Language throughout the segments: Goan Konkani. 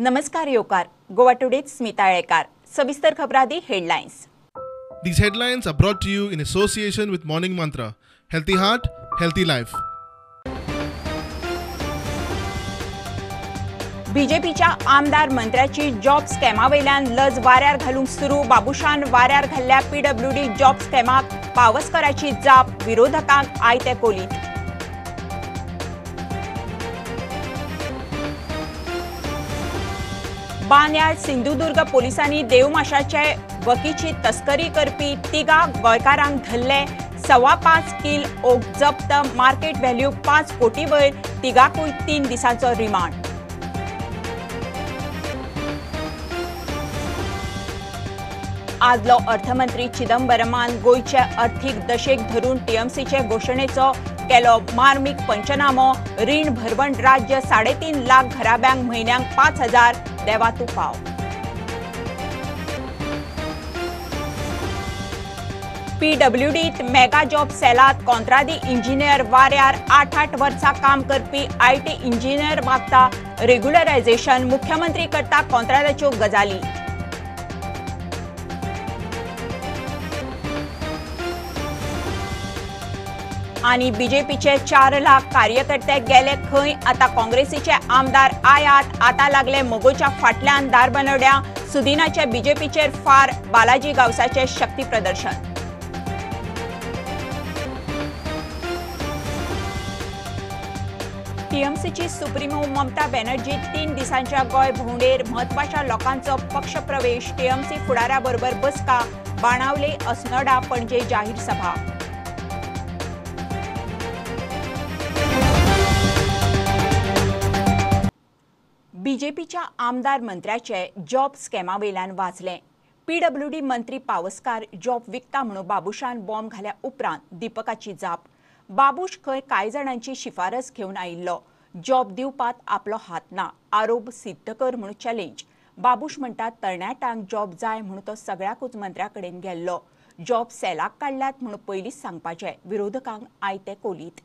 नमस्कार येवकार गोवा टुडेत स्मिता आळेकार. सविस्तर खबरादी headlines. These headlines are brought to you in association with Morning Mantra. Healthy heart, healthy life. बीजेपीच्या आमदार मंत्र्याची जॉब स्कॅमावेल्यान लज वाऱ्यार घालूंक सुरू. बाबुशान वाऱ्यार घाल्ल्या पीडब्ल्यूडी जॉब स्कॅमाक पावसकराची जाप, विरोधकांक आयते कोलीत. बांद्यार सिंधुदुर्ग पोलिसांनी देवमाशाचे वकीची तस्करी करपी तिगा गोंयकारांक धरले. 5.25 किल ओक जप्त, मार्केट व्हॅल्यू 5 कोटी वयर, तिगाकूय 3 दिसांचो रिमांड. आदलो अर्थमंत्री चिदंबरमान गोंयचे अर्थीक दशेक धरून टीएमसीचे घोशणेचो केलो मार्मिक पंचनामो. रीण भरवण राज्य 3.5 लाख घराब्यांक म्हयन्यांक 5,000 देवा तूं पाव. पीडब्ल्यूडीत मेगा जॉब सेलात कॉंत्रादी इंजिनियर वाऱ्यार. 8-8 वर्सां काम करपी IT engineer मागता रेग्युलरायझेशन. मुख्यमंत्री करता कॉंत्रादाच्यो गजाली. आनी बीजेपीचे 4 लाख कार्यकर्ते गेले खंय, आता काँग्रेसीचे आमदार आयात. आता लागले मगोच्या फाटल्यान दारबनोड्या. सुदिनाचे बीजेपीचेर फार, बालाजी गावसाचे शक्ती प्रदर्शन. टीएमसीची सुप्रीमो ममता बॅनर्जी 3 दिसांच्या गोंय भोंवडेर. म्हत्वाच्या लोकांचो पक्षप्रवेश. टीएमसी फुडाऱ्याबरोबर बसका. बाणावले, अस्नोडा, पणजे जाहीर सभा. बीजेपीच्या आमदार मंत्र्याचे जॉब स्कॅमावेल्यान वाचले. पीडब्ल्यूडी मंत्री पावसकार जॉब विकता म्हणून बाबुशान बॉम्ब घाल्या उपरांत दीपकाची जाप. बाबूश खंय कांय जाणांची शिफारस घेवन आयिल्लो, जॉब दिवपात आपलो हात ना, आरोप सिद्ध कर म्हणून चॅलेंज. बाबूश म्हणटा तरणाट्यांक जॉब जाय म्हणून तो सगळ्याकूच मंत्र्या कडेन गेल्लो. जॉब सेलाक काडल्यात म्हणून पयलींच सांगपाचें, विरोधकांक आयते कोलीत.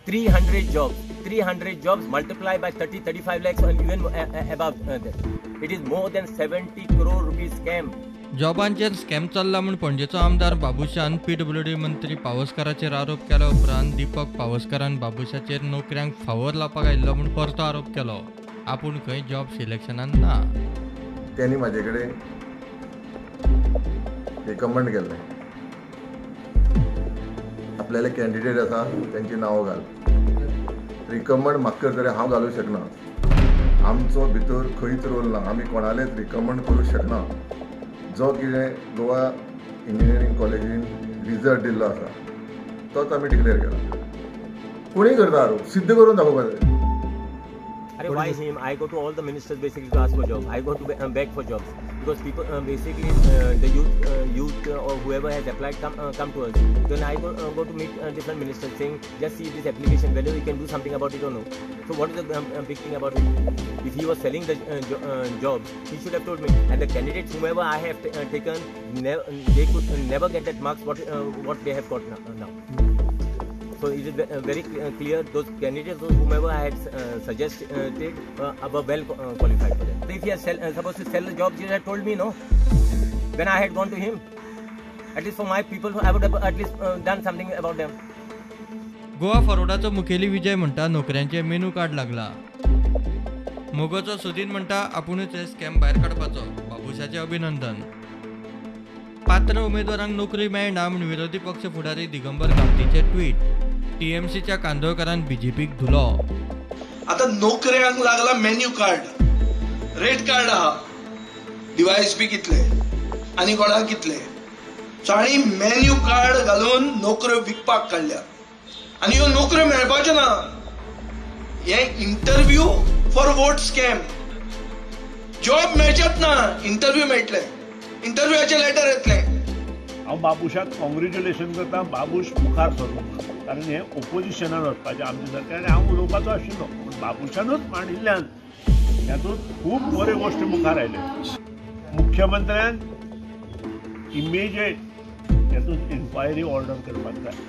300 jobs, 300 jobs multiplied by 30, 35 lakhs and even above that. It is more than 70 crore rupees scam. जॉबांचेर scam चल्ला म्हूण पणजेचो आमदार बाबुशान पीडब्ल्यूडी मंत्री पावसकाराचेर आरोप केल्या उपरांत दीपक पावसकारान बाबुशाचेर नोकऱ्यांक फावर लावपाक आयिल्लो म्हूण परतो आरोप केलो. आपूण खंय जॉब सिलेक्शनान ना. त्यांनी म्हाजे कडेन रिकमेंड केल्लें, आपल्याले कॅन्डिडेट आसा तेंची नांवां घाल. रिकमेंड म्हाका करतले हांव घालूंक शकना, आमचो भितर खंयच रोल ना, आमी कोणालेच रिकमेंड करूंक शकना. जो कितें गोवा इंजिनियरींग कॉलेजीन रिजल्ट दिल्लो आसा तोच आमी डिक्लेअर केला. कोणीय करता आरोप, सिद्ध करून दाखोवपाक जाय. Arey, why him? I go to all the ministers basically to ask for jobs. I go to beg for jobs because people basically the youth or whoever has applied come to us. Then I go to meet different ministers saying just see this application, whether we can do something about it or no. So what is the big thing about it? If he was selling the jobs, he should have told me. And the candidates whomever I have taken, they could never get that marks what they have got now. So it is very clear those candidates whomever I had suggested were well qualified for that. So if he has supposed to sell the jobs, he had told me no. When I had gone to him, at least for my people, I would have at least done something about them. Goa फॉरवर्डाचो मुखेली विजय म्हणटा नोकऱ्यांचे मेनू कार्ड लागला. मोगोचो सुदीन म्हणटा आपुणूच हे स्कॅम भायर काडपाचो. बाबुशाचें अभिनंदन. पात्र उमेदवारांक नोकरी मेळना म्हूण विरोधी पक्ष फुडारी दिगंबर कामतीचे ट्वीट. टीएमसीच्या कांदोळकारान बीजेपीक धुलो. आता नोकऱ्यांक लागला मेन्यू कार्ड, रेट कार्ड आहा, डिवायस बी कितले आनी कोणाक कितले. सो आनी मेन्यू कार्ड घालून नोकऱ्यो विकपाक काडल्या आनी ह्यो नोकऱ्यो मेळपाच्यो ना. हे interview for vote scam. Job मेळचेच ना, इंटरव्यू मेळटले, इंटरव्यूचे लेटर येतले. हांव बाबुशाक कॉंग्रेच्युलेशन करता, बाबूश मुखार सरलो, कारण हें ओपोजिशनान वचपाचें आमच्या सारकें आनी हांव उलोवपाचो आशिल्लो, पूण बाबुशानूच मांडिल्ल्यान हातूंत खूब बऱ्यो गोश्टी मुखार आयल्यो. मुख्यमंत्र्यान इमिजिएट हातूंत इन्क्वायरी ऑर्डर करपाक जाय.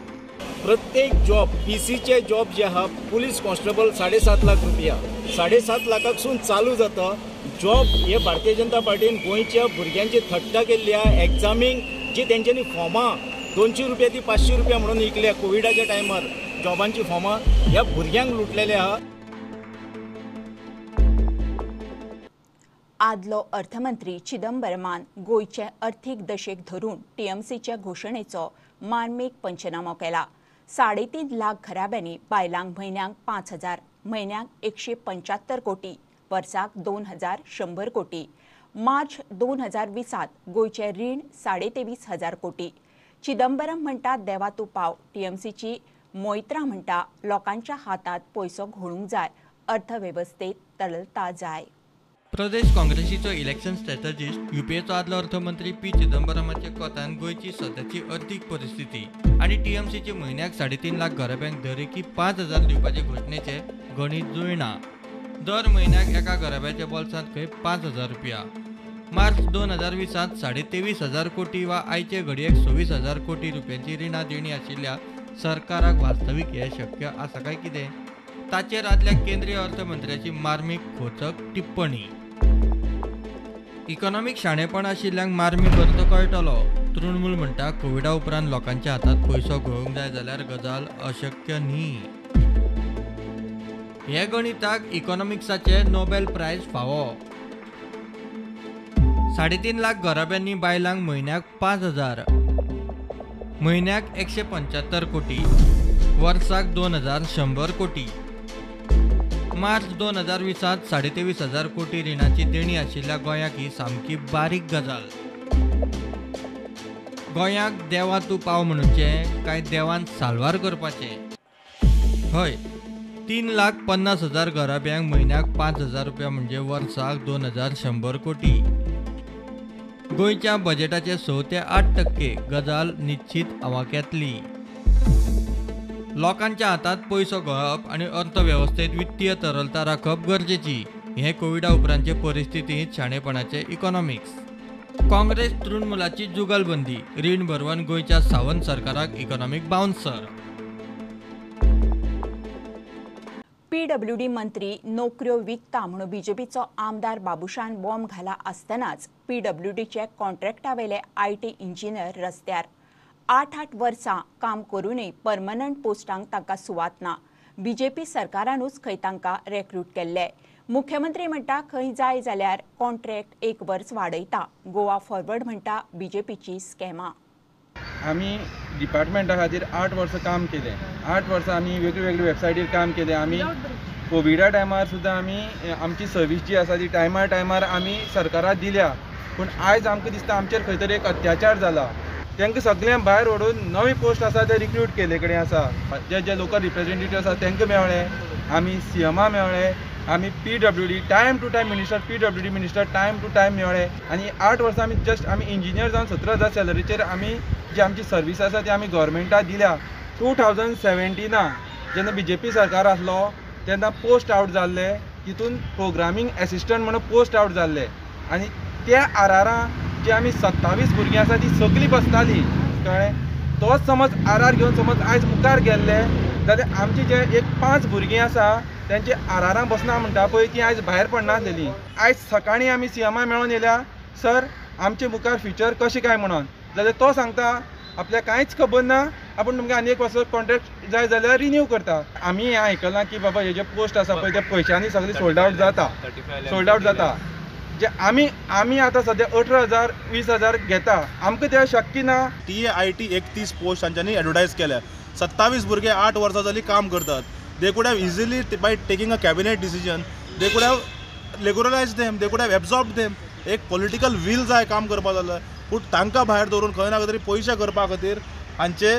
प्रत्येक जॉब पीसीचे जॉब जे आहा, पुलीस कॉन्स्टेबल 7.5 लाख रुपया, 7.5 लाखाकसून चालू जाता, जॉब हे भारतीय जनता पार्टीन गोंयच्या भुरग्यांची थट्टा केल्ली आहा. एग्जामींक जी तेंच्यांनी फॉर्मां 200 रुपया ती 500 रुपया म्हणून विकल्या कोविडाच्या टायमार, जॉबांची फॉर्मां ह्या भुरग्यांक लुटलेले आहा. आदलो अर्थमंत्री चिदंबरमान गोंयचे अर्थीक दशेक धरून टीएमसीच्या घोशणेचो मार्मीक पंचनामो केला. 3.5 लाख घराब्यांनी बायलांक म्हयन्याक 5,000, म्हयन्याक 175 कोटी, वर्साक 2,100 कोटी. मार्च 2020 गोंयचें रीण 23,500 कोटी. चिदंबरम म्हणटा देवा तूं पाव. टीएमसीची मोयत्रा म्हणटा लोकांच्या हातांत पयसो घोळूंक जाय, अर्थवेवस्थेत तरलता जाय. प्रदेश काँग्रेसीचो इलेक्शन स्ट्रॅटजिस्ट युपीएचो आदलो अर्थमंत्री पी चिदंबरमाच्या कोतान गोंयची सद्याची अर्थीक परिस्थिती आनी टीएमसीची म्हयन्याक 3.5 लाख घराब्यांक दरेकी 5,000 दिवपाचे घोशणेचे गणीत जुळना. दर म्हयन्याक एका घराब्याच्या बोल्सांत खंय 5,000 रुपया. मार्च 2020 23,500 कोटी वा आयचे घडयेक 26,000 कोटी रुपयांची रिणां देणी आशिल्ल्या सरकाराक वास्तवीक हें शक्य आसा काय कितें, ताचेर आदल्या केंद्रीय अर्थमंत्र्याची मार्मीक खोचक टिप्पणी. इकॉनॉमीक शाणेपण आशिल्ल्यांक मार्मीक अर्थ कळटलो. तृणमूल म्हणटा कोविडा उपरांत लोकांच्या हातांत पयसो घोळूंक जाय जाल्यार गजाल अशक्य न्ही. हे गणिताक इकॉनॉमिक्साचे नोबेल प्रायज फावो. 3.5 लाख घराब्यांनी बायलांक म्हयन्याक 5,000, म्हयन्याक 175 कोटी, वर्साक 2,100 कोटी. मार्च 2020 23,500 कोटी रिणाची देणी आशिल्ल्या गोंयाक ही सामकी बारीक गजाल. गोंयाक देवा तूं पाव म्हणचें काय देवान साल्वार करपाचें? हय, 3,50,000 घराब्यांक म्हयन्याक 5,000 रुपया म्हणजे वर्साक 2,100 कोटी. गोंयच्या बजेटाचे 6 ते 8% गजाल निश्चित आवाक्यांतली. लोकांच्या हातांत पयसो घोळप आनी अर्थवेवस्थेत वित्तीय तरलता राखप गरजेची, हें कोविडा उपरांतचे परिस्थितींत शाणेपणाचें इकॉनॉमिक्स. काँग्रेस तृणमूलाची जुगलबंदी, रीण भरवन गोंयच्या सावंत सरकाराक इकॉनॉमीक बाउन्सर. पीडब्ल्यूडी मंत्री नोकऱ्यो विकता म्हणून बीजेपीचो आमदार बाबुशान बॉम्ब घाला आसतनाच पीडब्ल्यूडीचे कॉन्ट्रॅक्टावेले IT engineer रस्त्यार. 8-8 वर्सां काम करूनय परमनंट पोस्टांक तांकां सुवात ना. बीजेपी सरकारानूच खंय तांकां रेक्रूट केल्ले. मुख्यमंत्री म्हणटा खंय जाय जाल्यार कॉन्ट्रॅक्ट 1 वर्स वाडयता. गोवा फॉरवर्ड म्हणटा बीजेपीची स्कॅमां. आमी डिपार्टमेंटा खातीर 8 वर्सां काम केलें. 8 वर्सां आमी वेगळे वेबसायटीर काम केलें. आमी कोविडा टायमार सुद्दां आमी आमची सर्वीस जी आसा ती टायमार टायमार आमी सरकाराक दिल्या. पूण आयज आमकां दिसता आमचेर खंय तरी एक अत्याचार जाला. तांकां सगळ्यांक भायर व्हरून नवी पोस्ट आसा ते रिक्रूट केल्ले कडेन आसा. जे जे लोकल रिप्रेझेंटेटिव्ह आसा तांकां मेळ्ळे, आमी सीएमा मेळ्ळे, आमी PWD time to time minister, PWD minister time to time मेळ्ळे. आनी 8 वर्सां आमी जस्ट आमी इंजिनियर जावन 17,000 सॅलरीचेर आमी जी आमची सर्वीस आसा ती आमी गव्हर्मेंटाक दिल्या. 2017 जेन्ना बीजेपी सरकार आसलो तेन्ना पोस्ट आवट जाल्ले, तितून प्रोग्रामींग एसिस्टंट म्हणून पोस्ट आवट जाल्ले आनी त्या आर आरां जी आमी 27 भुरगीं आसा ती सगळीं बसतालीं, कळ्ळें. तोच समज आर आर घेवन समज आयज मुखार गेल्ले जाल्यार आमची जे एक 5 भुरगीं आसा तेंचे आर आरां बसना म्हणटा पळय ती आयज भायर पडनासलेली. आयज सकाळीं आमी सीएमा मेळोन येयल्या, सर आमचे मुखार फ्युचर कशें काय म्हणून, जाल्यार तो सांगता आपल्याक कांयच खबर ना, आपूण तुमकां आनी 1 वर्स कॉन्ट्रॅक्ट जाय जाल्यार रिन्यू करता. आमी हें आयकलां की बाबा हे जे पोस्ट आसा पळय ते पयशांनी सगळें सोल्ड आवट जाता, सोल्ड आवट जाता. जे आमी आमी आतां सद्या 18,000 20,000 घेता, आमकां तें शक्य ना. TAIT 31 post तांच्यांनी एडवर्टायज केल्या. 27 भुरगे 8 वर्सां जालीं काम करतात. They could have easily by taking a cabinet decision they could have regularise them, they could have absorb them. एक पॉलिटिकल वील जाय काम करपा जाल्यार, पूण तांकां भायर दवरून खंय ना खंय तरी पयशे करपा खातीर हांचे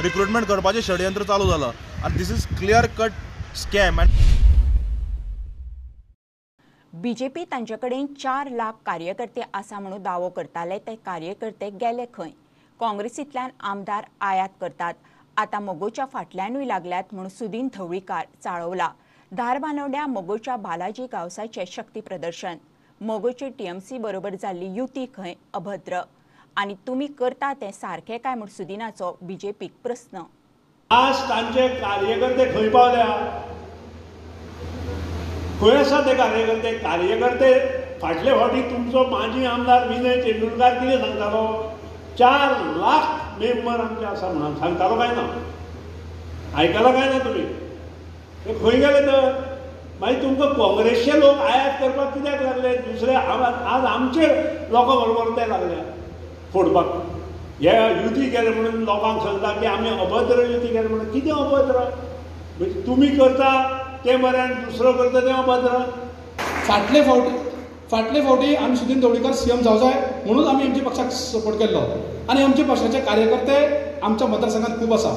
रिक्रुटमेंट करपाचें षडयंत्र चालू जालां आनी this is clear cut scam. BJP तांचे कडेन 4 लाख कार्यकर्ते आसा म्हणून दावो करताले, ते कार्यकर्ते गेले खंय? काँग्रेसींतल्यान आमदार आयात करतात, आतां मगोच्या फाटल्यानूय लागल्यात म्हणून सुदीन धवळीकार चाळवला. धारबानोड्या मगोच्या बालाजी गांवसाचें शक्ती प्रदर्शन. मगोची टीएमसी बरोबर जाल्ली युती खंय अभद्र आनी तुमी करता तें सारकें काय म्हूण सुदिनाचो बीजेपीक प्रस्न. आज तांचे कार्यकर्ते खंय पावल्या? खंय आसा ते कार्यकर्ते? कार्यकर्ते फाटले फावटी तुमचो माजी आमदार विनय तेंडुलकार कितें सांगतालो, 4 लाख मेंबर आमचे आसा म्हणून सांगतालो काय ना? आयकला काय ना तुमी? ते खंय गेले तर? मागीर तुमकां काँग्रेसचे लोक आयात करपाक कित्याक लागले? दुसरे आज आमचे लोकां बरोबर ते लागले फोडपाक. हे युती केले म्हणून लोकांक सांगता की आमी अभद्र युती केले म्हणून. कितें अभद्र? म्हणजे तुमी करता तें बरें आनी दुसरो करता तें अभद्र. फाटले फावटी आमी सुदीन ढवळीकर सीएम जावं जाय म्हणून आमी एमजी पक्षाक सपोर्ट केल्लो आनी एमजी पक्षाचे कार्यकर्ते आमच्या मतदारसंघात खूब आसा.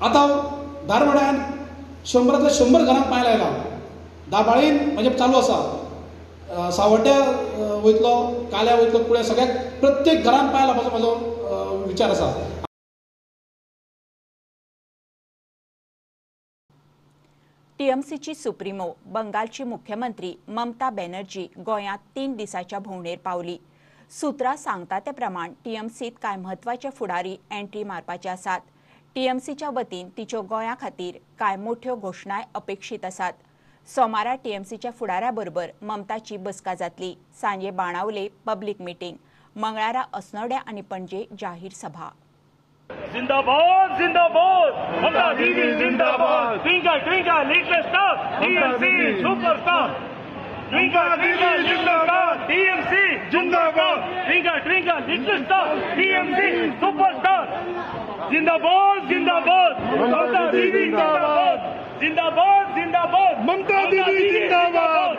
आतां धारवाड्यान 100 100 घरांक पांय लायला, दाबाळीन म्हणजे चालू आसा, सावड्ड्या वयतलो, काल्या वयतलो, कुळ्या सगळ्याक प्रत्येक घरान पांय लावपाचो म्हजो विचार आसा. टीएमसीची सुप्रीमो बंगालची मुख्यमंत्री ममता बॅनर्जी गोंयांत 3 दिसांच्या भोंवडेर पावली. सूत्रां सांगता ते प्रमाण टीएमसीत कांय म्हत्वाचे फुडारी एंट्री मारपाचे आसात. टीएमसीच्या वतीन तिच्यो गोंया खातीर कांय मोठ्यो घोशणाय अपेक्षीत आसात. सोमारा टीएमसीच्या फुडाऱ्या बरोबर ममताची बसका जातली. सांजे बाणावले पब्लीक मिटींग, मंगळारा अस्नोड्या आनी पणजे जाहीर सभा. जिंदाबाद जिंदाबाद ममता दीदी जिंदाबाद. Twinkle twinkle little star, TMC superstar. Twinkle twinkle जिंदाबाद, टीएमसी जिंदाबाद. Twinkle twinkle little star, TMC superstar. जिंदाबाद जिंदाबाद ममता दीदी जिंदाबाद. जिंदाबाद जिंदाबाद ममता दीदी जिंदाबाद.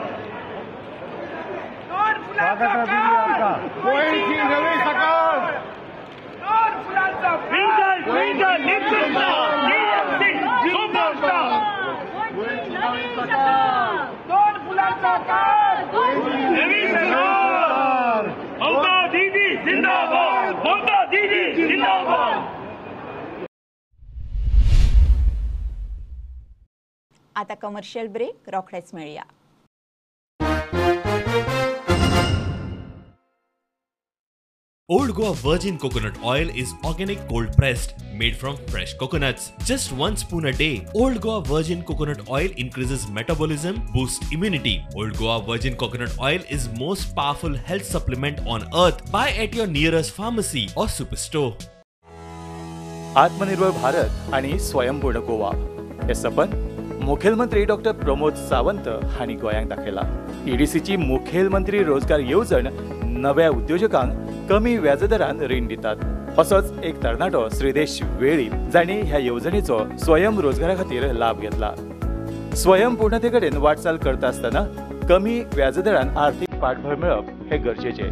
Twinkle twinkle little star, TMC superstar. नवी सरकार, ममता दीदी जिंदाबाद, ममता दीदी जिंदाबाद. आता कमर्शियल ब्रेक, रोखडेच मेळया. Old Goa Virgin Coconut Oil is organic cold pressed, made from fresh coconuts. Just 1 spoon a day. Old Goa Virgin Coconut Oil increases metabolism, boosts immunity. Old Goa Virgin Coconut Oil is most powerful health supplement on earth. Buy at your nearest pharmacy or superstore. आत्मनिर्भर भारत आणि स्वयंपूर्ण गोवा हे सपन मुखेलमंत्री डॉक्टर प्रमोद सावंत हांणी गोंयांक दाखयला. ईडीसीची मुखेलमंत्री रोजगार येवजण नव्या उद्योजकांक कमी व्याजदरान रीण दितात. असोच एक तरणाटो श्रीदेश वेळीप जांणी ह्या येवजणेचो स्वयं रोजगारा खातीर लाभ घेतला. स्वयंपूर्णते कडेन वाटचाल करता आसतना कमी व्याजदरान आर्थिक पाठबळ मेळप हे गरजेचें.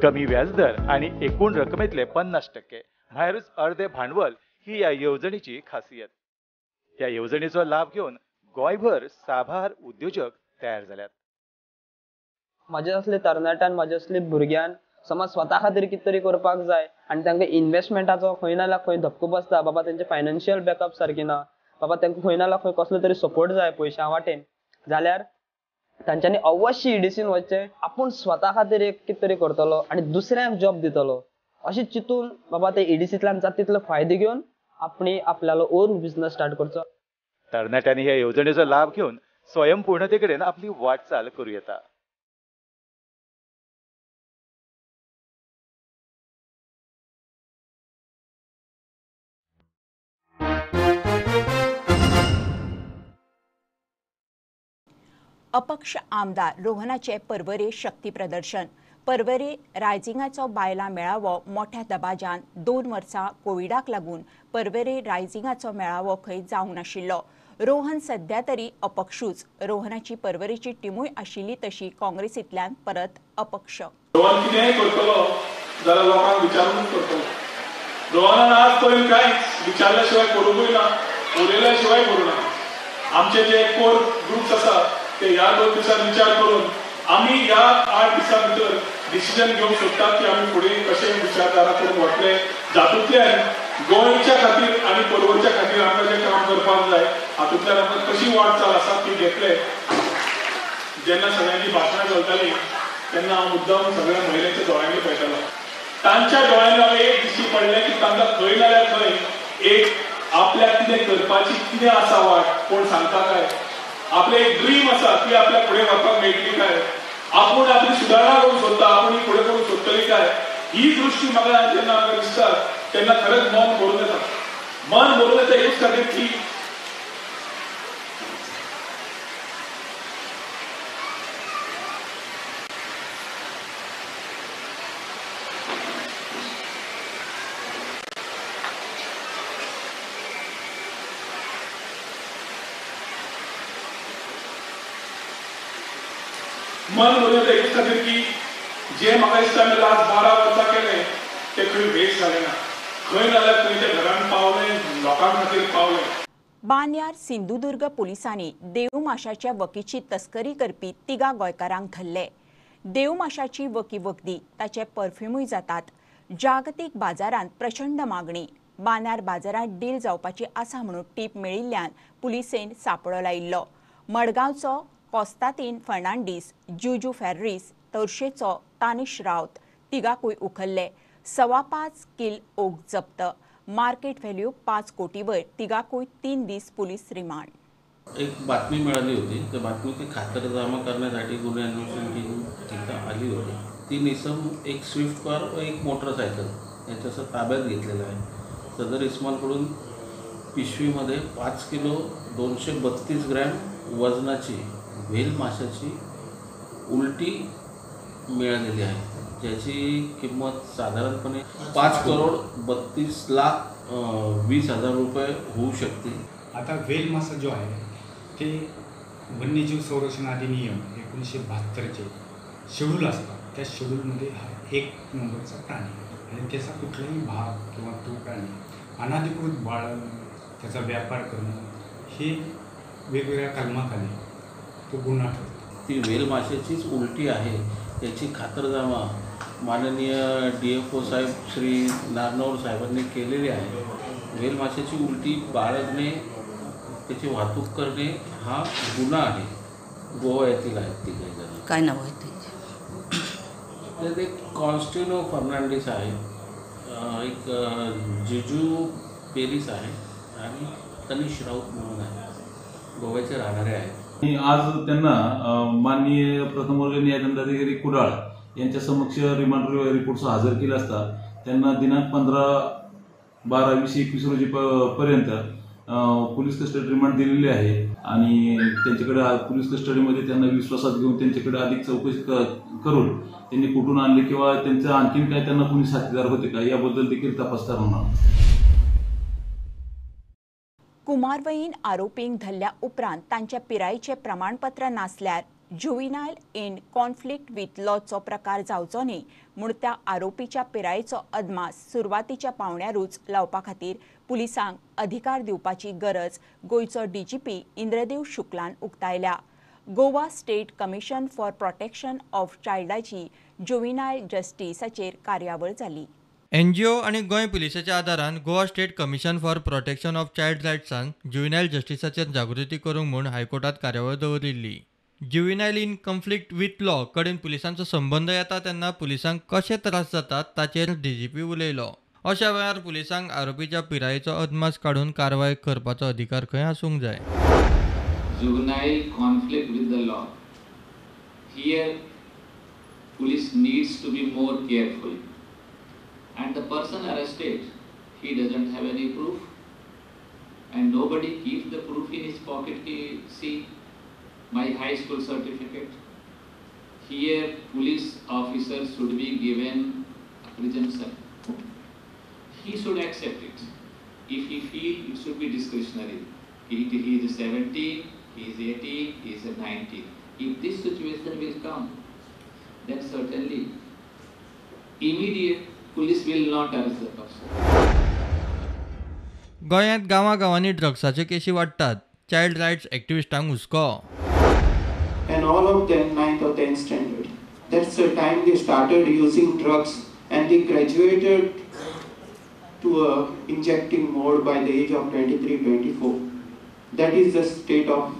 कमी व्याजदर आनी एकूण रकमेतले 50% म्हळ्यारूच अर्दे भांडवल ही ह्या येवजणेची खासियत. ह्या येवजणेचो लाभ घेवन गोंयभर साबार उद्योजक तयार जाल्यात. म्हाजे असले तरणाट्यान, म्हाजे असले भुरग्यान समज स्वता खातीर कितें तरी करपाक जाय आनी तांकां इन्वेस्टमेंटाचो खंय ना जाल्यार खंय धपको बसता. बाबा तेंचे फायनान्शियल बॅकअप सारकी ना, बाबा तांकां खंय ना जाल्यार खंय कसलो तरी सपोर्ट जाय पयशां वाटेन, जाल्यार तांच्यांनी अवश्य ईडीसीन वचचें. आपूण स्वता खातीर एक कितें तरी करतलो आनी दुसऱ्यांक जॉब दितलो अशें चिंतून बाबा ते ईडीसींतल्यान जाता तितलो फायदो घेवन आपणी आपल्यालो ओन बिजनस स्टार्ट करचो. तरणाट्यांनी ह्या येवजणेचो लाभ घेवन स्वयंपूर्णते कडेन आपली वाटचाल करूं येता. अपक्ष आमदार रोहनाचे पर्वरे शक्ती प्रदर्शन. पर्वरे रायझिंगाचो बायलां मेळावो मोठ्या दबाज्यान 2 वर्सां कोविडाक लागून पर्वरे रायझिंगाचो मेळावो खंय जावंक नाशिल्लो. रोहन सध्या तरी अपक्षूच. रोहनाची पर्वरेची टिमूय आशिल्ली तशी काँग्रेसींतल्यान परत अपक्ष. रोहन कितेंय करतलो जाल्यार लोकांक विचारूनच करतलो. रोहनान आज पर्यंत कांयच विचारल्या शिवाय करूंकूय ना, उलयल्या शिवाय करूं ना. आमचे जे कोर ग्रुप्स आसा ते ह्या 2 दिसांत विचार करून आमी ह्या 8 दिसां भितर डिसिजन घेवंक सोदतात की आमी फुडें कशें विचारधारा करून वतले, जातूंतल्यान गोंयच्या खातीर आनी पर्वरच्या खातीर आमकां जें काम करपाक जाय हातूंतल्यान आमकां कशी वाटचाल आसा ती घेतले. जेन्ना सगळ्यांची भाशणां चलतालीं तेन्ना हांव मुद्दाम सगळ्या महिलांच्या दोळ्यांनी पळयतालो. तांच्या दोळ्यांनी हांवें एक दिश्टी पडलें की तांकां खंय नाल्यार खंय एक आपल्याक कितें करपाची कितें आसा वाट, कोण सांगता काय, आपलें एक ड्रीम आसा ती आपल्याक फुडें व्हरपाक मेळटली काय. करतली काय ही दृष्टी म्हाका जेन्ना आमकां दिसता तेन्ना खरेंच मन भरून येता. मन भरून येता हेच खातीर की मन भरून येता हेच खातीर की जे म्हाका दिसता आमी लास्ट 12 वर्सां केलें तें खंय वेस्ट जालें ना, खंय नाजाल्यार खंय ते घरान पावलें, लोकां खातीर पावलें. बांद्यार सिंधुदुर्ग पुलिसांनी देवमाशाच्या वकीची तस्करी करपी 3 गोंयकारांक धरले. देवमाशाची वकी वखदी, ताचे परफ्युमूय जातात. जागतीक बाजारांत प्रचंड मागणी. बांद्यार बाजारांत डील जावपाची आसा म्हणून टीप मेळिल्ल्यान पुलिसेन सांपळो लायिल्लो. मडगांवचो कॉस्तातीन फर्नांडीस, जुजू फेर्रीस, तोरशेचो तानिश रावत तिगाकूय उखल्ले. 5.25 किल ओक जप्त. मार्केट व्हॅल्यू 5 कोटी वयर. तिगाकूय 3 दीस पोलीस रिमांड. एक बातमी मिळाली होती, त्या बातमीची खातरजमा करण्यासाठी गुन्हे अन्वेषण टीम तिथं आली होती. 3 इसम, एक स्विफ्ट कार व एक मोटरसायकल यांच्यासह ताब्यात घेतलेला आहे. सदर इसमांकडून पिशवीमध्ये 5 किलो 232 ग्रॅम वजनाची व्हेल माशाची उलटी मिळालेली आहे, ज्याची किंमत साधारणपणे 5 करोड 32 लाख 20 हजार रुपये होऊ शकते. आता व्हेल मासा जो आहे ते वन्यजीव संरक्षण अधिनियम 1972चे शेड्यूल असतात, त्या शेड्यूलमध्ये हा 1 नंबरचा प्राणी आणि त्याचा कुठलाही भाग किंवा तो प्राणी अनधिकृत बाळगणं, त्याचा व्यापार करणं हे वेगवेगळ्या कलमाखाली तो गुन्हा ठरतो. ती व्हेल माशाचीच उलटी आहे याची खातरजमा माननीय DFO साहेब श्री नारनौर साहेबांनी केलेली आहे. व्हेल माशाची उलटी बाळगणे, त्याची वाहतूक करणे हा गुन्हा आहे. गोवा येथील आहेत ती काही जण. काय नाव आहे त्यांचे? त्यात एक कॉन्स्टिनो फर्नांडिस आहे, एक जिजू पेरिस आहे आणि तनिष राऊत म्हणून आहे, गोव्याचे राहणारे आहेत. आणि आज त्यांना माननीय प्रथमवर्ग न्यायदंडाधिकारी कुडाळ यांच्या समक्ष रिमांड रिपोर्ट हजर केला असता त्यांना दिनांक 15/12/2021 रोजी पर्यंत पोलीस कस्टडी रिमांड दिलेली आहे आणि त्यांच्याकडे पोलीस कस्टडीमध्ये त्यांना विश्वासात घेऊन त्यांच्याकडे अधिक चौकशी करून त्यांनी कुठून आणले किंवा त्यांचं आणखीन काय त्यांना कोणी साथीदार होते का याबद्दल देखील तपास करणार. कुमारवयीन आरोपींक धरल्या उपरांत तांच्या पिरायेचें प्रमाणपत्र नासल्यार जुविनायल इन कॉन्फ्लिक्ट विथ लॉचो प्रकार जावचो न्ही म्हूण त्या आरोपीच्या पिरायेचो अदमास सुरवातीच्या पावंड्यारूच लावपा खातीर पुलिसांक अधिकार दिवपाची गरज गोंयचो डीजीपी इंद्रदेव शुक्लान उक्तायल्या. Goa state commission for protection of चायल्डाची juvenile जस्टिसाचेर कार्यावळ जाली. एनजीओ आनी गोंय पुलिसाच्या आदारान Goa state commission for protection of child रायट्सान juvenile जस्टिसाचेर जागृती करूंक म्हूण हायकोर्टात कार्यावळ दवरिल्ली. Juvenile in conflict with law कडेन पुलिसांचो संबंद येता तेन्ना पुलिसांक कशे त्रास जातात ताचेर डीजीपी उलयलो. अशा वेळार पुलिसांक आरोपीच्या पिरायेचो अदमास काडून कारवाय करपाचो अधिकार खंय आसूंक जाय. Juvenile conflict with the law. Here police needs to be more careful. And the person arrested, he doesn't have any proof, and nobody keeps the proof in his pocket. He see my high school certificate. Here police officer should be given a presumption. He should accept it. If he feel it should be discretionary. He is 17, he is 18, he is 19. If this situation will come, then certainly immediate police will not arrest the person. गोंयांत गांवागांवांनी ड्रग्साच्यो केशी वाडटात. चायल्ड रायट्स एक्टिविस्टांक हुस्को. And all of them 9th or 10th standard. That's the time they started using drugs and they graduated to a injecting mode by the age of 23, 24. That is the state of,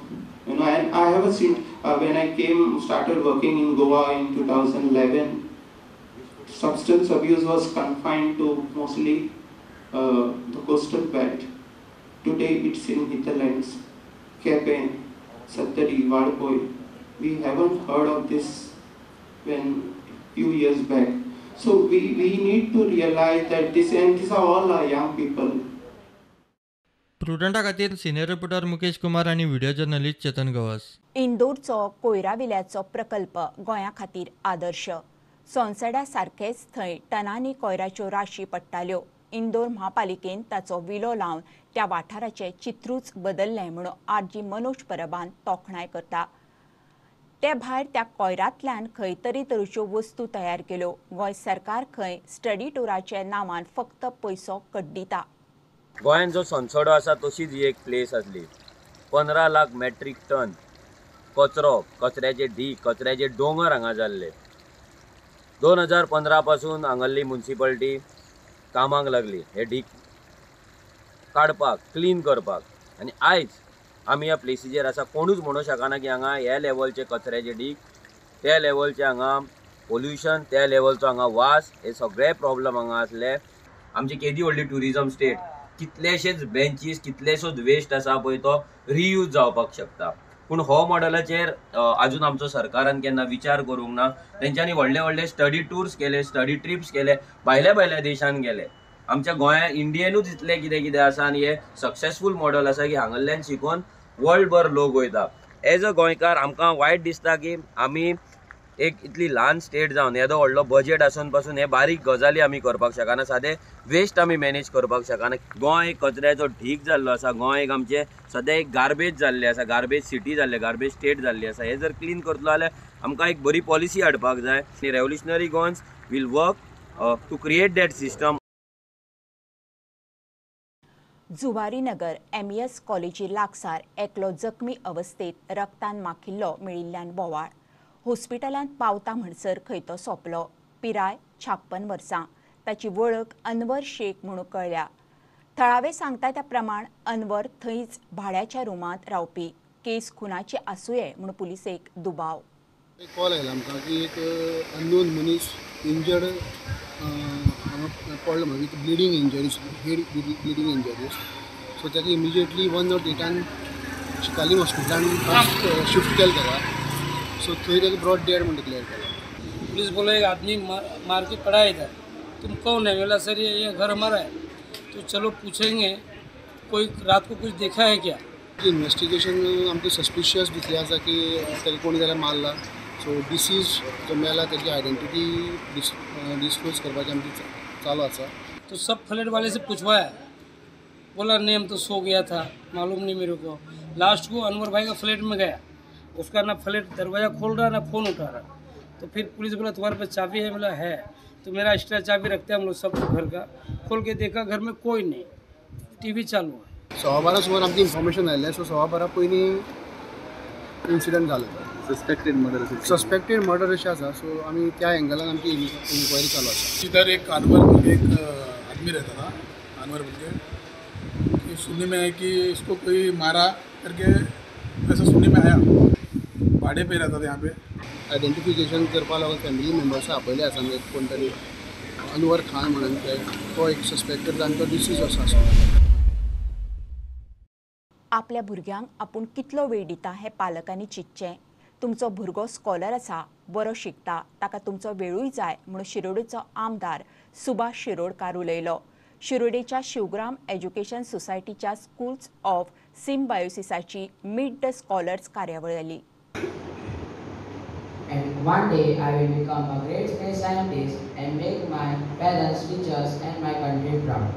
you know, and I have a seen, when I started working in Goa in 2011, substance abuse was confined to mostly the coastal belt. Today it's in hinterlands, Quepem, Sattari, Valpoi. We haven't heard of this when few years back. So we need to realize that this, and these are all our young people. प्रुडंटा खातीर सिनियर रिपोर्टर मुकेश कुमार आनी व्हिडिओ जर्नलिस्ट चेतन गवस. इंदोरचो कोयराविल्याचो प्रकल्प गोंया खातीर आदर्श. सोनसड्या सारकेच थंय टनांनी कोयराच्यो राशी पडटाल्यो. इंदोर म्हापालिकेन ताचो विलो लावन त्या वाठाराचें चित्रूच बदल्लें म्हणून आरजी मनोज परबान तोखणाय करता. ते भायर त्या कोयरांतल्यान खंय तरी तरेच्यो वस्तू तयार केल्यो. गोंय सरकार खंय स्टडी टुराच्या नांवान फक्त पयसो कड्डिता. गोंयांत जो सोनसडो आसा तशीच ही एक प्लेस आसली. 15 लाख मेट्रीक टन कचरो, कचऱ्याचे ढीक, कचऱ्याचे दोंगर हांगा जाल्ले. 2015 पासून हांगासरली म्युनिसिपालिटी कामाक लागली हे ढीक काडपाक, क्लीन करपाक. आनी आयज आमी ह्या प्लेसीचेर आसा. कोणूच म्हणूंक शकना की हांगा ह्या लेवलचे कचऱ्याचे ढीक, त्या लेवलचे हांगा पोल्युशन, त्या लेवलचो हांगा वास, हे सगळे प्रॉब्लम हांगा आसले. आमची केदी व्हडली ट्युरिजम स्टेट, कितलेशेच बेंचीस, कितलेशोच वेस्ट आसा पळय तो रियूज जावपाक शकता. पूण हो मॉडलाचेर आजून आमचो सरकारान केन्ना विचार करूंक ना. तेंच्यांनी व्हडले व्हडले स्टडी टूर्स केले, स्टडी ट्रिप्स केले, भायल्या भायल्या देशान गेले. आमच्या गोंया इंडियेनूच इतलें कितें कितें आसा आनी हे सक्सेसफूल मॉडल आसा की हांगासरल्यान शिकोवन वर्ल्डभर लोक वयता. एज अ गोंयकार आमकां वायट दिसता की आमी एक इतली ल्हान स्टेट जावन येदो व्हडलो बजेट आसून पासून हे बारीक गजाली आमी करपाक शकना. सादें वेस्ट आमी मॅनेज करपाक शकना. गोंय कचऱ्याचो ढीक जाल्लो आसा. गोंय एक आमचें सद्या एक गार्बेज जाल्लें आसा, गार्बेज सिटी जाल्लें, गार्बेज स्टेट जाल्ली आसा. हे जर क्लीन करतलो जाल्यार आमकां एक बरी पॉलिसी हाडपाक जाय. Revolutionary Goans will work to create that system. Zuarinagar MES कॉलेजी लागसार एकलो जखमी अवस्थेत रक्तान माखिल्लो मेळिल्ल्यान बोवाळ. हॉस्पिटलांत पावता म्हणसर खंय तो सोंपलो. पिराय 56 वर्सां. ताची वळख अनवर शेख म्हणून कळ्ळ्या. थळावे सांगता त्या प्रमाण अनवर थंयच भाड्याच्या रुमांत रावपी. केस खुनाची आसुये म्हणून पुलिसेक दुबाव. एक कॉल आयला आमकां की एक अननोन मनीस इंजर्ड हांगा पडलो म्हणून, with bleeding injuries, head bleeding injuries. So ताका इमिजिएटली 108 चिकालीम हॉस्पिटलान शिफ्ट केलें ताका. सो थंय ताका ब्रॉड डेड म्हूण डिक्लेअर केला. पुलिस बोलो एक आदमी मार के पड़ा है इधर, तुम कौन है? बोला सर ये घर हमारा है. तो चलो पूछेंगे, कोई रात को कुछ देखा है क्या? इन्वेस्टिगेशन आमकां सस्पिशियस दिसलें आसा की ताका कोणी जाल्यार मारला. सो डिसीज जो मेला ताची आयडेंटिटी डिस्क्लोज करपाची आमची चालू आसा. तो सब फ्लैट वाले से पूछवाया, बोला नहीं हम तो सो गया था, मालूम नहीं मेरे को. लास्ट को अनवर भाई का फ्लैट में गया, उसका ना फ्लैट दरवाज़ा खोल रहा ना फ़ोन उठा रहा. तो फिर पुलिस बोला तुम्हारे पास चाबी है? बोला है. तो मेरा एक्स्ट्रा चाबी रखते हैं हम लोग सब घर का. खोल के देखा घर में कोई नहीं, टीवी चालू है. 12:15 सुमार आमकां इन्फॉर्मेशन आयलें. सो 12:15 पयलीं इन्सिडंट जालो. सस्पेक्टेड मर्डर, सस्पेक्टेड मर्डर अशें आसा. सो आमी त्या एंगलान आमची इन्क्वायरी चालू आसा. इधर एक अनवर बोल के एक आदमी रहता था, अनवर बोल के. सुनने में आया कि इसको कोई मारा करके ऐसा सुनने में आया. भाड़े पे रहता था यहाँ पे. आयडेंटिफिकेशन करपा लागून फॅमिली मेंबर्स आपयले आसा. कोण तरी अनवर खान म्हणून तो एक सस्पेक्टेड आनी तो डिसीज आसा. आपल्या भुरग्यांक आपूण कितलो वेळ दिता हें पालकांनी चिंतचें. तुमचो भुरगो स्कॉलर आसा, बरो शिकता, ताका तुमचो वेळूय जाय म्हणून शिरोडेचो आमदार सुभाष शिरोडकार उलयलो. शिरोडेच्या शिवग्राम एज्युकेशन सोसायटीच्या स्कूल्स ऑफ सिम्बायोसिसाची मीट the scholars कार्यावळ जाली. And one day I will become a great space scientist and make my parents, teachers and my country proud.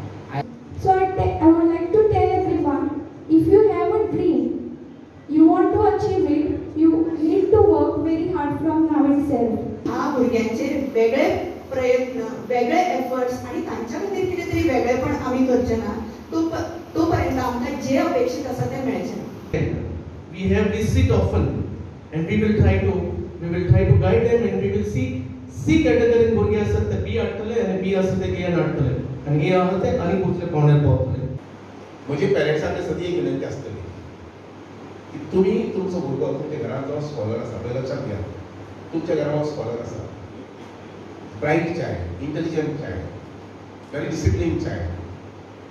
So I would like to tell everyone, if you have a dream, you want to achieve it, you need to work very hard from now itself. ह्या भुरग्यांचेर वेगळे प्रयत्न, वेगळे एफर्ट्स आनी तांच्या खातीर कितें तरी वेगळेपण आमी करचे ना तो पर्यंत आमकां जे अपेक्षीत आसा तें मेळचें ना. We have we sit often and we will try to guide them and we will see C कॅटेगरीन भुरगे आसत ते बी हाडटले आनी बी आसत ते ए हाडटले आनी ए आहा ते आनी दुसरे पावण्यार पावतले. म्हजी पेरंट्सांक सदी एक विनंती आसतली की तुमी तुमचो भुरगो तुमच्या घरांत जो स्कॉलर आसा पळय, लक्षात घ्या, तुमच्या घरांत स्कॉलर आसा, bright child, intelligent child, very discipline child,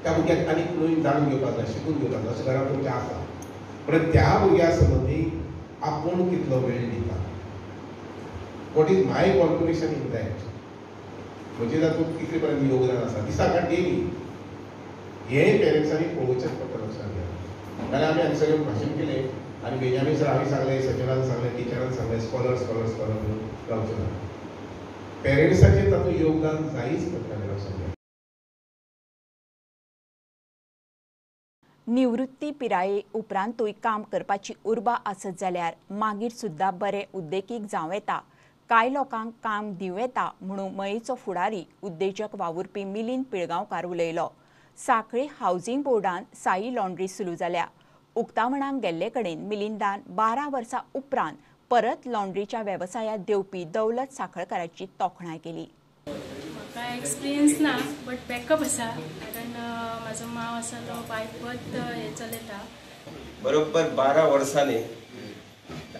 त्या भुरग्याक आनीक नवीन जाणून घेवपाक जाय, शिकून घेवपाक जाय अशें घरांत तुमच्या आसा. पण त्या भुरग्या संबंदी आपूण कितलो वेळ दिता, what is my contribution in that, म्हजें तातूंत कितले पर्यंत योगदान आसा दिसाक डेली हें पेरंट्सांनी पळोवचेंच पडटा लक्षांत घ्या. नाल्यार आमी हांगा सगळें भाशण केलें आनी बेजामी सर हांवें सांगलें, सचनान सांगलें, टिचरान सांगलें, स्कॉलर स्कॉलर स्कॉलर म्हणून रावचें ना. पेरंट्साचें तातूंत योगदान जायच पडटा लक्षांत घ्या. निवृत्ती पिराये उपरांतूय काम करपाची उर्बा आसत जाल्यार मागीर सुद्दां बरे उद्देगीक जावं येता, कांय लोकांक काम दिवं येता म्हणून मयेचो फुडारी उद्देजक वावुरपी मिलिंद पिळगांवकार उलयलो. सांखळी हावजींग बोर्डान साई लॉन्ड्री सुरू जाल्या. उक्तावणाक गेल्ले कडेन मिलिंदान 12 वर्सां उपरांत परत लॉन्ड्रीच्या वेवसायांत देंवपी दौलत साखळकाराची तोखणाय केली. म्हाका एक्सपिरियन्स ना बट बॅकअप आसा, कारण म्हाजो माव आसा तो बायकवत हें चलयता. बरोबर 12 वर्सांनी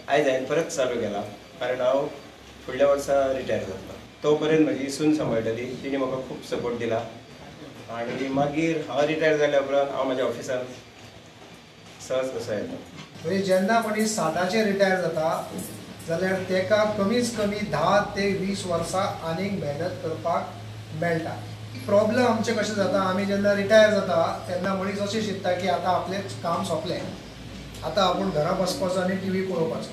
आयज हांवें परत चालू केला, कारण हांव फुडल्या वर्सा रिटायर जातलो. तो पर्यंत म्हजी सून सांबाळटली, तिणें म्हाका खूब सपोर्ट दिला आनी मागीर हांव रिटायर जाल्या उपरांत हांव म्हज्या ऑफिसान सहज कसो येता. म्हणजे जेन्ना मनीस 60चेर रिटायर जाता जाल्यार तेका कमीच कमी 10 ते 20 वर्सां आनीक मेहनत करपाक मेळटा. प्रॉब्लम आमचें कशें जाता, आमी जेन्ना रिटायर जाता तेन्ना मनीस अशें चिंत्ता की आतां आपलें काम सोंपलें, आतां आपूण घरा बसपाचो आनी टीव्ही पळोवपाचो.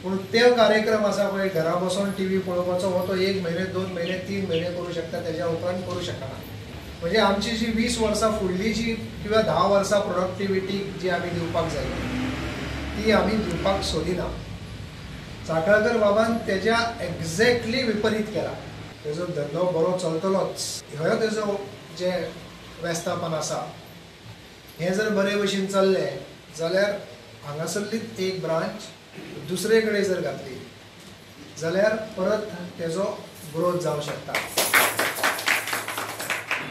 पूण ते कार्यक्रम आसा पळय घरा बसून टीव्ही पळोवपाचो हो तो 1 म्हयने 2 म्हयने 3 म्हयने करूं शकता, तेज्या उपरांत करूं शकना. म्हणजे आमची जी 20 वर्सां फुडली जी किंवा 10 वर्सां प्रोडक्टिविटी जी आमी दिवपाक जाय ती आमी दिवपाक सोदिना. साखळकर बाबान तेज्या एक्झॅक्टली विपरीत केला. तेजो धंदो बरो चलतलोच ह्यो तेजो जें वेस्थापन आसा हें जर बरे भशेन चल्लें जाल्यार हांगासरलीच एक ब्रांच दुसरे कडेन जर घातली जाल्यार परत तेजो ग्रोथ जावं शकता.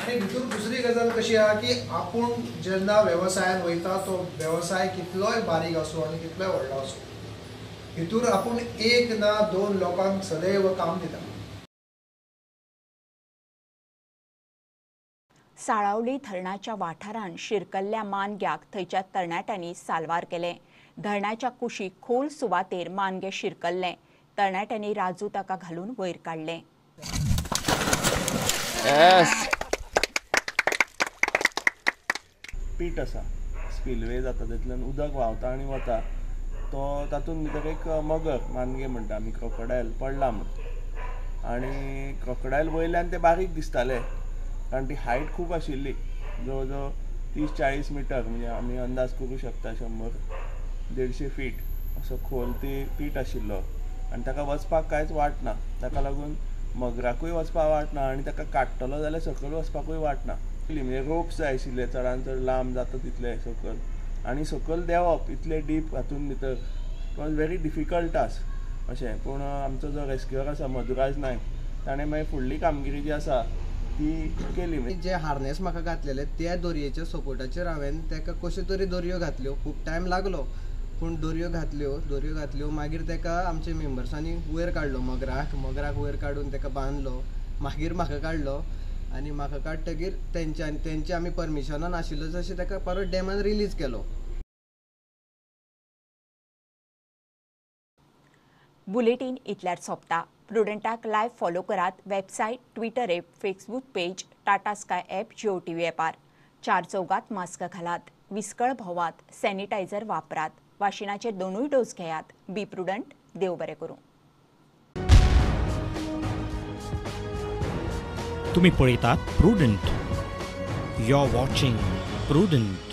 आनी भितूर दुसरी गजाल कशी आहा की आपूण जेन्ना वेवसायान वयता तो वेवसाय कितलोय बारीक आसूं आनी कितलोय व्हडलो आसूं भितूर आपूण 1 ना 2 लोकांक सदैव काम दिता. साळावली धरणाच्या वाठारान शिरकल्ल्या मानग्याक थंयच्या तरणाट्यांनी साल्वार केलें. धरणाच्या कुशीक खोल सुवातेर मानगें शिरकल्लें. तरणाट्यांनी राजू ताका घालून वयर काडलें. पीट आसा, स्पिलवे जाता, तातूंतल्यान उदक व्हांवता आनी वता. तो तातूंत भितर एक मगर मानगें म्हणटा आमी, क्रोकोडायल पडला म्हूण. आनी क्रोकोडायल वयल्यान ते बारीक दिसताले कारण ती हायट खूब आशिल्ली, जवळ जवळ 30-40 मिटर, म्हणजे आमी अंदाज करूं शकता 100-150 फीट असो खोल ती पीट आशिल्लो. आनी ताका वचपाक कांयच वाट ना, ताका लागून मगराकूय वचपाक वाट ना आनी ताका काडटलो जाल्यार सकयल वचपाकूय वाट ना. म्हणजे रोप्स जाय आशिल्ले चडान चड लांब जाता तितले सकयल, आनी सकयल देंवप इतले डीप हातून भितर it was very difficult task अशें. पूण आमचो जो रेस्क्युअर आसा मधुराज नायक, ताणें मागीर फुडली कामगिरी जी आसा ती केली. जे हार्नेस म्हाका घातलेले त्या दोरयेच्या सपोर्टाचेर हांवें ताका कश्यो तरी दोरयो घातल्यो. खूब टायम लागलो पूण दोरयो घातल्यो. मागीर ताका आमच्या मेंबर्सांनी वयर काडलो, मगराक वयर काडून ताका बांदलो. मागीर म्हाका काडलो आनी म्हाका काडटकीर तेंच्या आमी परमिशनान आशिल्लो जशें ताका परत डॅमान रिलीज केलो. बुलेटीन इतल्यार सोंपता. प्रुडंटाक लायव्ह फॉलो करात website, Twitter app, Facebook page, Tata Sky app, Jio TV ॲपार. 4 चौगात मास्क घालात, विस्कळ भोवात, सॅनिटायझर वापरात, वाशिनाचे 2 डोस घेयात. Be prudent. देव बरें करूं. तुम्ही पळयतात Prudent. You are watching Prudent.